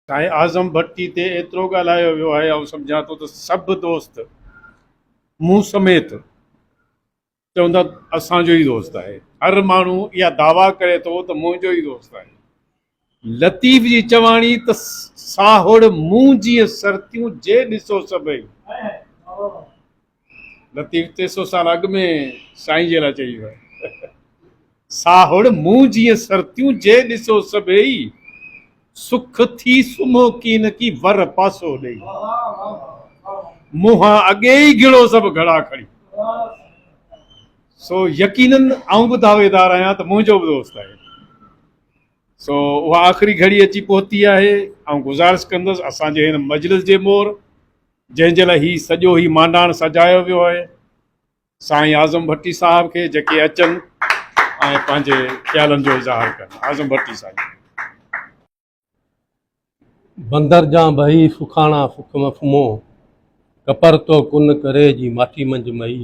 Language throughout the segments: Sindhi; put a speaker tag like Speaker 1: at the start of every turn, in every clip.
Speaker 1: سائين اعظم ڀٽي تي ايترو ڳالهايو ويو آهي آئون سمجهان ٿو ته سڀ دوست مون سميت چوندا اسان جو ئي دوست آهي هر ماڻهو اها دعويٰ ڪري ٿو ته منهنجو ئي دوست آهي لطيف جي چواڻي ته ساهڙ مون جيئن سرتيون جي ڏسو سڀئي لطيف 300 سال اڳ ۾ سائين جي لاء چئي ويو آهي ساهڙ مون جيئن سرتيون جي ڏسو سڀيئي، سک ٿي سمهو ڪين ڪي ور پاسو ڏيئي. مونهان اڳي ئي گهڙو سڀ گهڙا کڻي. سو يقينن آئون به دعويدار آهيان ته منهنجو به دوست آهي. سو اها آخري گهڙي اچي پهتي آهي. آئون گذارش ڪندس اسان جي هن مجلس جي مور جنهن جي لاء هي سڄو هي مانڊاڻ سجايو ويو آهي. سائين اعظم ڀٽي صاحب کي جيڪي اچن ۽ پنهنجي خيالن جو اظهار ڪن. اعظم ڀٽي سائين.
Speaker 2: بندر جان بهي سکاڻا سک مفمو، ڪپر تو ڪن ڪري جي ماٺي منجهه مئي،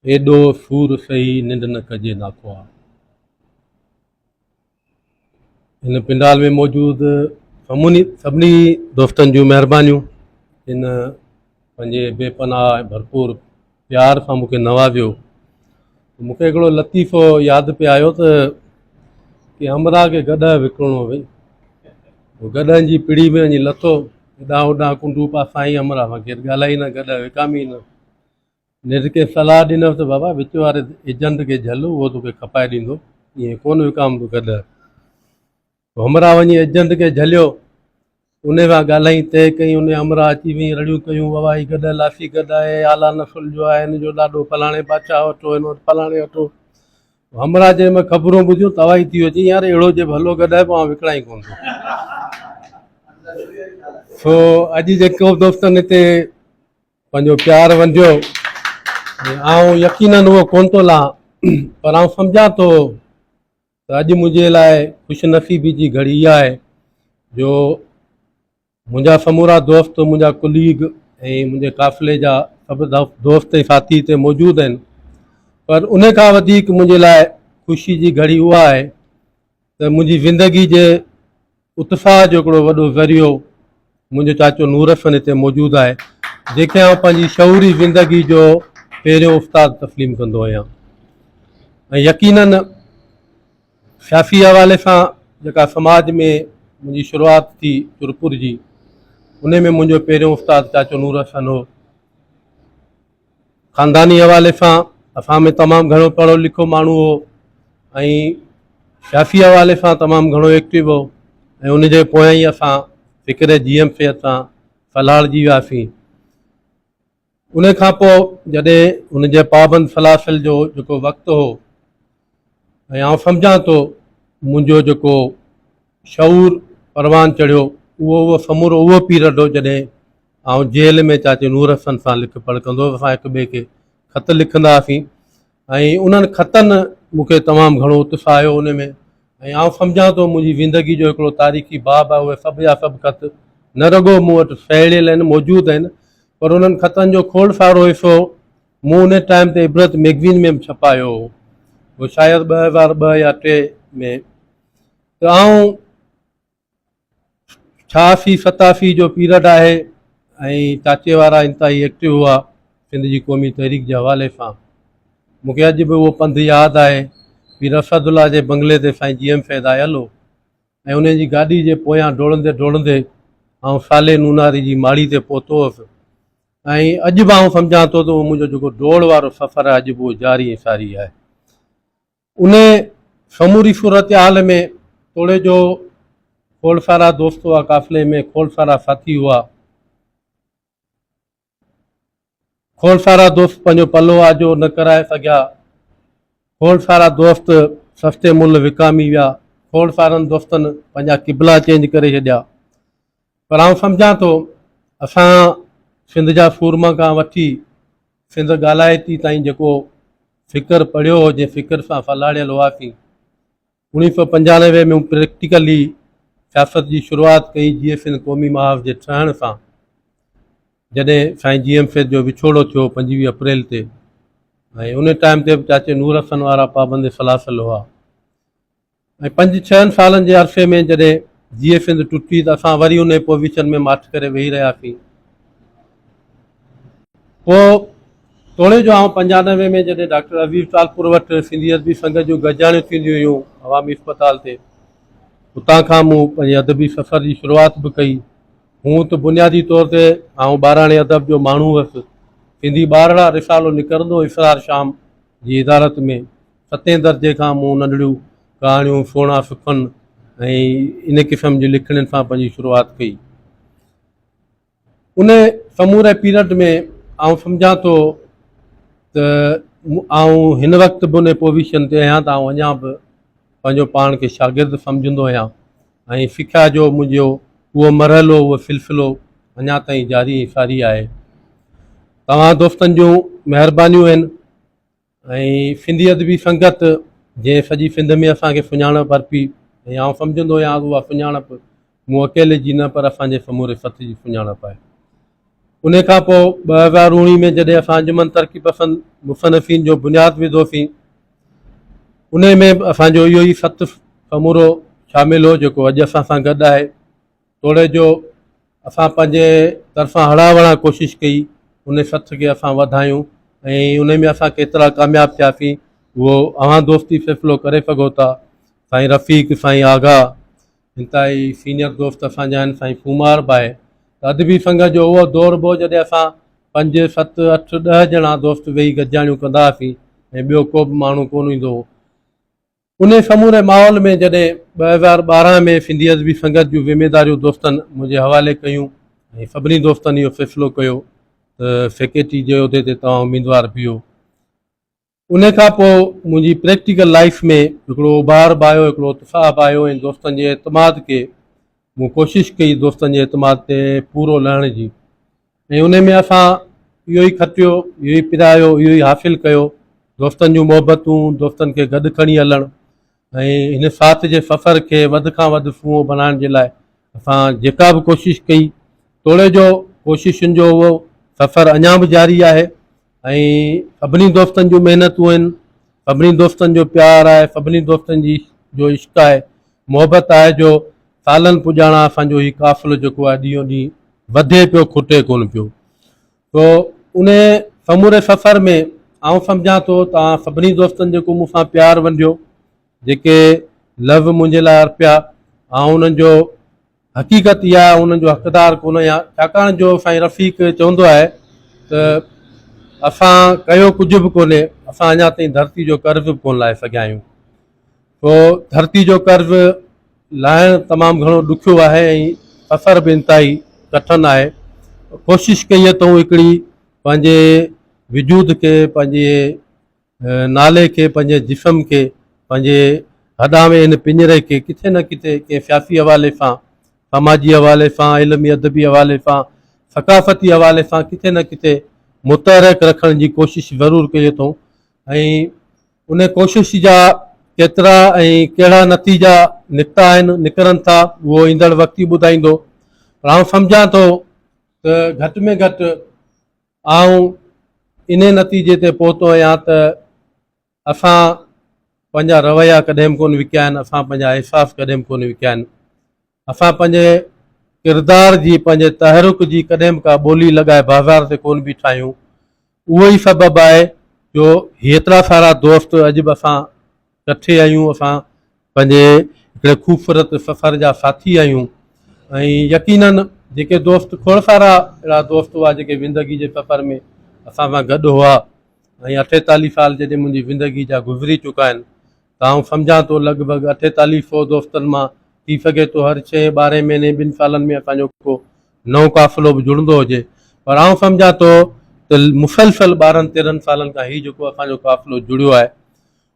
Speaker 2: ايڏو سور سهي ننڊ نه ڪجي ناکئا. هن پنڊال ۾ موجود سڀني دوستن جون مهربانيون جن پنهنجي بي پناهه ۽ ڀرپور پيار سان مون کي نوازيو. مون کي هڪڙو لطيفو ياد پئي آيو ته ڪنهن همراهه کي گڏهه وڪڻڻو هو ڀئي گڏهن جي پڙي ۾ وڃي لٿو هيڏانهن هوڏانهن ڪنڊون پاسا هنئي همراهه سان ڪير ڳالهائي نه گڏهه وڪامي نه نيٺ ڪنهن صلاح ڏنس ته بابا وچ واري ايجنٽ کي جهل اهو توکي کپائي ڏيندو ائين ڪونه وڪامندو گڏهه. همراهه وڃي ايجنٽ کي جهليو ان سان ڳالهائين طئي ڪئي ان همراهه اچي وڃي رڙيون ڪيون بابا هي گڏهه لاسي گڏهه آهي اعليٰ نسل جو آهي هن جو ڏاڏو فلاڻي بادشاهه وٽ هو هن وٽ فلاڻي وٽ هو. همراهه جنهن مهل خبرون ٻڌيون توائي ٿي ويو چي يار اهڙو جي ڀلو گڏهه به آئون وڪڻان ئي ڪونه ٿو. سو اڄ جيڪو دوستن هتي پنهنجو پيار ونڊيو ۽ آئون يقينن اهو ڪونه ٿو لهان پر آئون سمجهان ٿو ته اڄ منهنجي لاء خوش نصيبي جي گهڙي اها آهي جو منهنجا سمورا دوست منهنجا ڪليگ ۽ منهنجي قافلي جا سڀ دوست ۽ ساٿي هتي موجود آهن پر ان کان وڌيڪ منهنجي لاء خوشي جي گهڙي اها آهي ته منهنجي زندگي جي اتساهه جو هڪڙو وڏو ذريعو منهنجو چاچو نور حسن هتي موجود آهي، جنهن کي آئون پنهنجي شعوري زندگي جو پهريون استاد تسليم ڪندو آهيان ۽ يقيناً سياسي حوالي سان جيڪا سماج ۾ منهنجي شروعات ٿي چرپر جي، ان ۾ منهنجو پهريون استاد چاچو نور حسن هو. خانداني حوالي سان اسان ۾ تمام گهڻو پڙهيو لکيو ماڻهو هو ۽ سياسي حوالي سان تمام گهڻو ايڪٽو هو ۽ ان جي پويان ئي اسان فڪر جي ايم سيد سان سلهاڙجي وياسين. ان کان پوء جڏهن ان جي پابند سلاسل جو جيڪو وقت هو ۽ آئون سمجهان ٿو منهنجو جيڪو شعور پروان چڙهيو اهو اهو سمورو اهو پيرڊ هو جڏهن آئون جيل ۾ چاچي نور حسن سان لک پڙهه ڪندو هوس. اسان هڪ ٻئي کي خط لکندا هئاسين ۽ انهن خطن مون کي تمام گهڻو اتساهيو ان ۾ ۽ آئون سمجهان ٿو منهنجي زندگي جو هڪڙو تاريخي باب آهي. اهي سڀ جا سڀ خط نه رڳو مون وٽ سهيڙيل آهن موجود آهن پر انهن خطن جو کوڙ سارو حصو مون ان ٽائيم تي عبرت ميگزين ۾ به ڇپايو هو. اهو شايد 2002 يا 3 ۾ ته آئون 86 87 جو پيرڊ آهي ۽ چاچي وارا انتهائي ايڪٽو هئا سنڌ جي قومي تحريڪ جي حوالي سان. مون کي اڄ به اهو پنڌ ياد آهي پير اسد الله جي بنگلي تي سائين جي ايم سيد آيل هو ۽ ان جي گاڏي جي پويان ڊوڙندي ڊوڙندي آئون صالح نوناري جي ماڙي تي پهتو هوس ۽ اڄ به آئون سمجهان ٿو ته اهو منهنجو جيڪو ڊوڙ وارو سفر آهي اڄ به اهو جاري ۽ ساري آهي. ان سموري صورتحال ۾ توڙي جو کوڙ سارا دوست هئا قافلي ۾ کوڙ سارا ساٿي هئا، کوڙ سارا دوست پنهنجو پلو آجو نه ڪرائي سگهيا، کوڙ سارا دوست سستي ملهه وڪامي ويا، کوڙ سارن دوستن پنهنجا قبلا چينج ڪري ڇڏيا پر آئون سمجهان ٿو اسان سنڌ جا سورما کان وٺي سنڌ ڳالهائتي تائين جيڪو فڪر پڙهيو هو، جنهن فڪر سان سلهاڙيل هئاسين، 1995 ۾ مون پريڪٽيڪلي سياست جي شروعات ڪئي جيئي سنڌ قومي محاذ جي ٺهڻ سان، جڏهن سائين جي ايم سيد جو وڇوڙو ٿيو 25 اپريل تي ۽ ان ٽائيم تي به چاچي نور حسن وارا پابند سلاسل هئا ۽ پنج ڇهن سالن جي عرصي ۾ جڏهن جيئي سنڌ ٽٽي ته اسان وري انهي پوزيشن ۾ ماٺ ڪري ويهي رهياسين. پوء توڙي جو آئون پنجانوي ۾ جڏهن ڊاڪٽر عزيز ٽالپور وٽ سنڌي ادبي سنگت جون گڏجاڻيون ٿينديون هيون عوامي اسپتال تي، اتان کان مون پنهنجي ادبي سفر جي شروعات به ڪئي. هونء ته بنيادي طور تي آئون ٻاراڻي ادب جو ماڻهو هئس. سنڌي ٻارڙا رسالو نڪرندو هو اسرار شام جي ادارت ۾. ستين درجي کان مون ننڍڙيون ڪهاڻيون، سهڻا سخن ۽ ان قسم جي لکڻين سان پنهنجي شروعات ڪئي. ان سموري پيرڊ ۾ آئون سمجهان ٿو ته آئون هن وقت به ان پوزيشن تي آهيان ته آئون اڃا به پنهنجو پاڻ کي شاگرد سمجهندو آهيان ۽ سکيا جو منهنجو اهو مرحلو اهو سلسلو اڃا تائين جاري ۽ ساري آهي. توهان دوستن جون مهربانيون آهن. ۽ سنڌي ادبي سنگت جنهن سڄي سنڌ ۾ اسان کي سڃاڻپ ارپي ۽ آئون سمجهندو آهيان ته اها سڃاڻپ مون اڪيلي جي نه پر اسان جي سموري سٿ جي سڃاڻپ آهي. ان کان پوء 2019 ۾ جڏهن اسان انجمن ترقي پسند مصنفين جو بنياد وڌوسين ان ۾ به اسان جو اهو ئي سٿ سمورو شامل هو جيڪو اڄ اسان سان گڏ آهي. توڙي جو اسان پنهنجي طرفان هڙان وڙان ڪوشش ڪئي ان سٿ کي اسان وڌايون ۽ ان ۾ اسان ڪيترا ڪامياب ٿياسين اهو اوهان دوست ئي فيصلو ڪري سگهو ٿا. سائين رفيق، سائين آغا انتهائي سينئر دوست اسان جا آهن، سائين سومار به آهي ته ادبي سنگت جو اهو دور به هو جڏهن اسان پنج، ست، اٺ، ڏهه ڄڻا دوست ويهي گڏجاڻيون ڪندا هئاسين ۽ ٻيو ڪو به ماڻهو ڪونه ايندو هو. انهي سموري ماحول ۾ جڏهن 2012 ۾ سنڌي ادبي سنگت جون ذميداريون دوستن منهنجي حوالي ڪيون ۽ سڀني دوستن اهو فيصلو ڪيو ته سيڪريٽري جي عهدي تي توهان اميدوار بيهو. انهي کان پوء منهنجي پريڪٽيڪل لائيف ۾ هڪڙو اڀار به آيو، هڪڙو اتساهه به آيو ۽ دوستن جي اعتماد کي مون ڪوشش ڪئي دوستن جي اعتماد تي پورو لهڻ جي ۽ انهي ۾ اسان اهو ئي کٽيو، اهو ئي پرايو، اهو ئي حاصل ڪيو، دوستن جون محبتون، دوستن کي گڏ کڻي هلڻ ۽ هن ساٿ جي سفر کي وڌ کان وڌ سونهون بنائڻ جي لاء اسان جيڪا به ڪوشش ڪئي، توڙي جو ڪوششن جو اهو سفر اڃا به جاري آهي ۽ سڀني دوستن جون محنتون آهن، سڀني دوستن جو پيار آهي، سڀني دوستن جي جو عشق آهي، محبت آهي جو سالن پڄاڻا اسان جو هي قافلو جيڪو آهي ڏينهون ڏينهن وڌي پيو کٽي ڪونه پيو. سو ان سموري سفر ۾ آئون سمجهان ٿو توهان سڀني دوستن جيڪو مون سان پيار ونڊيو، جيڪي لفظ منهنجي لاء ارپيا، آئون انهن جو حقيقت اها آهي انهن جو حقدار ڪونه آهيان ڇاڪاڻ جو سائين رفيق چوندو آهي ته اسان ڪيو ڪجهه به ڪونهي اسان اڃا تائين ڌرتي جو قرض به ڪونه لاهي سگهيا آهيون سو ڌرتي جو قرض لاهڻ تمام گهڻو ڏکيو آهي ۽ سفر به انتهائي ڪٺن آهي ڪوشش ڪئي اٿئون هڪڙي پنهنجي وجود کي پنهنجي نالي کي، پنهنجي جسم کي، پنهنجي هڏاوين هن پڃري کي ڪٿي نه ڪٿي ڪنهن سياسي حوالي سان، سماجي حوالي سان، علمي ادبي حوالي سان، ثقافتي حوالي سان ڪٿي نه ڪٿي متحرڪ رکڻ جي ڪوشش ضرور ڪئي اٿئون ۽ ان ڪوشش جا ڪيترا ۽ ڪهڙا نتيجا نڪتا آهن، نڪرن ٿا، اهو ايندڙ وقت ئي ٻڌائيندو. پر آئون سمجهان ٿو ته گهٽ ۾ گهٽ آئون انهي نتيجي تي پهتو آهيان ته اسان پنهنجا رويا ڪڏهن به ڪونه وڪيا آهن، اسان پنهنجا احساس ڪڏهن به ڪونه وڪيا آهن، اسان پنهنجي ڪردار جي، پنهنجي تحرڪ جي ڪڏهن به ڪا ٻولي لڳائي بازار تي ڪونه بيٺا آهيون. اهو ئي سبب آهي جو هيترا سارا دوست اڄ به اسان ڪٺي آهيون، اسان پنهنجي هڪڙي خوبصورت سفر جا ساٿي آهيون ۽ يقينن جيڪي دوست کوڙ سارا اهڙا دوست هئا جيڪي زندگي جي سفر ۾ اسان سان گڏ هئا ۽ اٺيتاليهه سال جڏهن منهنجي زندگي جا گذري چڪا آهن ته آئون سمجهان ٿو لڳ ڀڳ اٺيتاليهه سو دوستن مان ٿي سگهي ٿو هر ڇهين ٻارهين مهيني ٻن سالن ۾ اسان جو ڪو نئون قافلو به جڙندو هجي پر آئون سمجهان ٿو ته مسلسل ٻارهن تيرهن سالن کان هي جيڪو اسان جو قافلو جڙيو آهي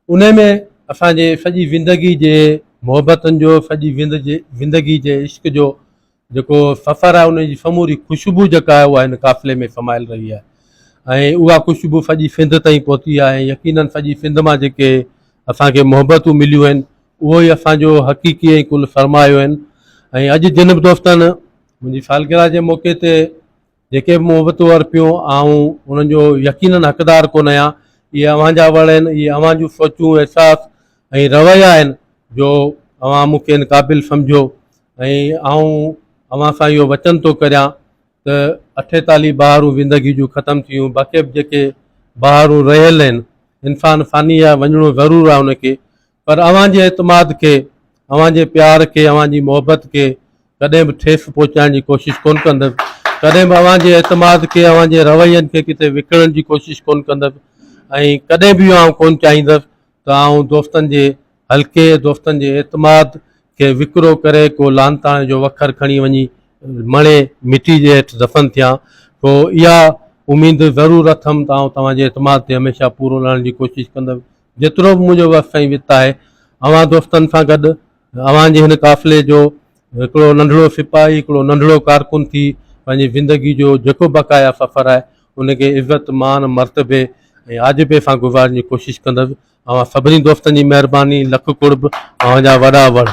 Speaker 2: انهي ۾ اسان جي سڄي زندگي جي محبتن جو، سڄي زندگي جي عشق جو جيڪو سفر آهي انهي جي سموري خوشبو جيڪا آهي اها هن قافلي ۾ سمايل رهي آهي ۽ اها خوشبو سڄي سنڌ تائين پهتي آهي ۽ يقينن سڄي سنڌ مان جيڪي اسان کي محبتون مليون آهن اهو ئي اسان جو حقيقي ۽ ڪل سرمايو آهن ۽ اڄ جن به دوستن منهنجي سالگرهه جي موقعي تي جيڪي به محبتون ارپيون، آئون انهن جو يقينن حقدار ڪونه آهيان. اهي اوهان جا وڙ آهن، اهي اوهان جون سوچون، احساس ۽ رويا آهن جو اوهان مون کي ان قابل سمجهيو ۽ آئون اوهان سان اهو وچن ٿو ڪريان ته 48 بهارون زندگي جون ختم ٿي ويون، باقي به جيڪي بهارون رهيل آهن، انسان فاني آهي، وڃڻو ضرور آهي ان کي، پر اوهان جي اعتماد کي، اوهان جي پيار کي، اوهان جي محبت کي ڪڏهن به ٺيس پهچائڻ جي ڪوشش ڪونه ڪندس، ڪڏهن به اوهان جي اعتماد کي، اوهان جي روين کي ڪٿي وڪڻڻ جي ڪوشش ڪونه ڪندس ۽ ڪڏهن به اهو آئون ڪونه چاهيندس ته آئون دوستن جي حلقي، دوستن جي اعتماد کي وڪرو ڪري ڪو لعنتاڻي جو وکر کڻي وڃي مڻي مٽي جي هيٺ دفن ٿيان. سو اها اميد ضرور اٿم ته آئون توهان جي اعتماد تي هميشه پورو لهڻ جي ڪوشش ڪندس. جيترو به منهنجو وس ۽ وت آهي، اوهان دوستن سان گڏ اوهان جي هن قافلي جو هڪڙو ننڍڙو سپاهي، هڪڙو ننڍڙو ڪارڪن ٿي پنهنجي زندگي جو جيڪو بقايا سفر آهي، ان کي عزت، مان، مرتبي ۽ آجپي سان گذارڻ جي ڪوشش ڪندس. اوهان سڀني دوستن جي مهرباني، لک قرب، اوهان جا وڏا وڙ.